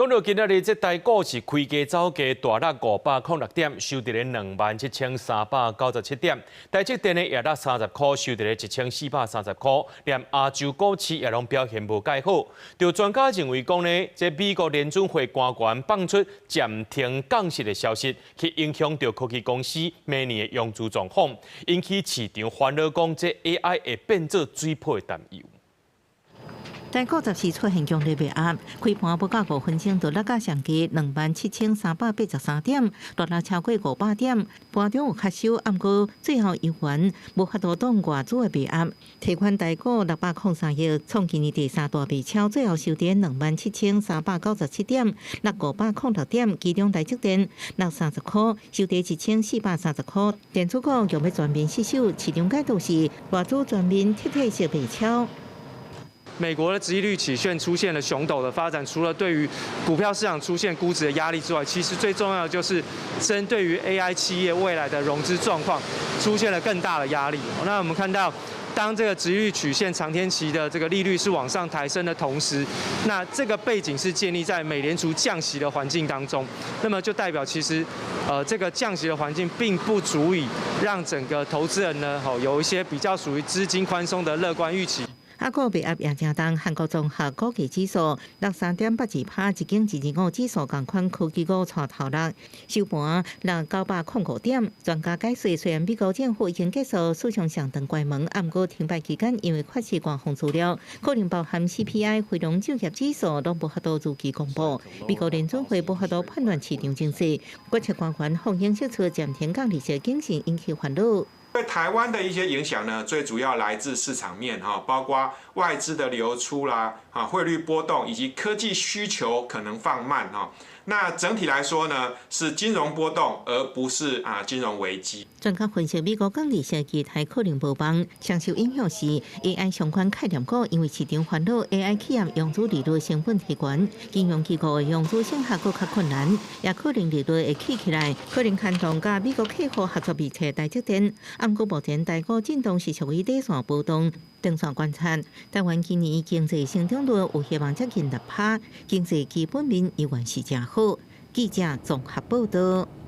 講到今仔日，這台股是開低走低，大落506點，收佇咧27,397點。台積電呢也落30箍，收佇咧1430箍。連亞洲股市也攏表現無蓋好。就專家認為講呢，這美國聯準會官員放出暫停降息的消息，去影響著科技公司明年的融資狀況，引起市場煩惱，講這 AI 會變做水泡的擔憂。台股十四出現強烈賣壓，開盤不到5分鐘就落甲上低27,383點，落落超過500點。盤中有較收，毋過最後猶原無法度擋外資的賣壓。提款台股603億，創今年第三大賣超，最後收佇27,397點，落506點。其中台積電落30箍，收佇1430箍。電子股欲欲全面失守，市場解讀是外資全面撤退式賣超。美國的殖利率曲線出現了熊斗的發展，除了對於股票市場出現估值的壓力之外，其實最重要的就是針對於 AI 企業未來的融資狀況出現了更大的壓力。那我們看到，當這個殖利率曲線長天期的這個利率是往上抬升的同時，那這個背景是建立在美聯儲降息的環境當中，那麼就代表其實，這個降息的環境並不足以讓整個投資人呢，有一些比較屬於資金寬鬆的樂觀預期。啊，閣賣壓也誠重，韓國綜合股價指數落3.82%，日經225指數仝款科技股帶頭落，收盤落905點。專家解釋，雖然美國政府已經結束史上上長關門，毋過停擺期間因為缺失官方資料，可能包含 CPI、非農就業指數攏無法度如期公布。美國聯準會無法度判斷市場情勢，決策官員放言釋出暫停降利息警示，引起煩惱。對台灣的一些影響呢，最主要來自市場面哈，包括外資的流出啦，啊匯率波動以及科技需求可能放慢哈。那整體來說呢，是金融波動，而不是啊金融危機。專家分析，美國降利息期待可能無望，上受影響是 AI 相關概念股，因為市場煩惱 AI 企業融資利率成本提懸，金融機構的融資審核閣較困難，也可能利率會起起來，可能牽動佮美國客戶合作密切台積電。毋過目前台股震動是屬於短線波動，長線觀察，台灣今年經濟成長率有希望接近6%，經濟基本面依然是誠好。記者綜合報導。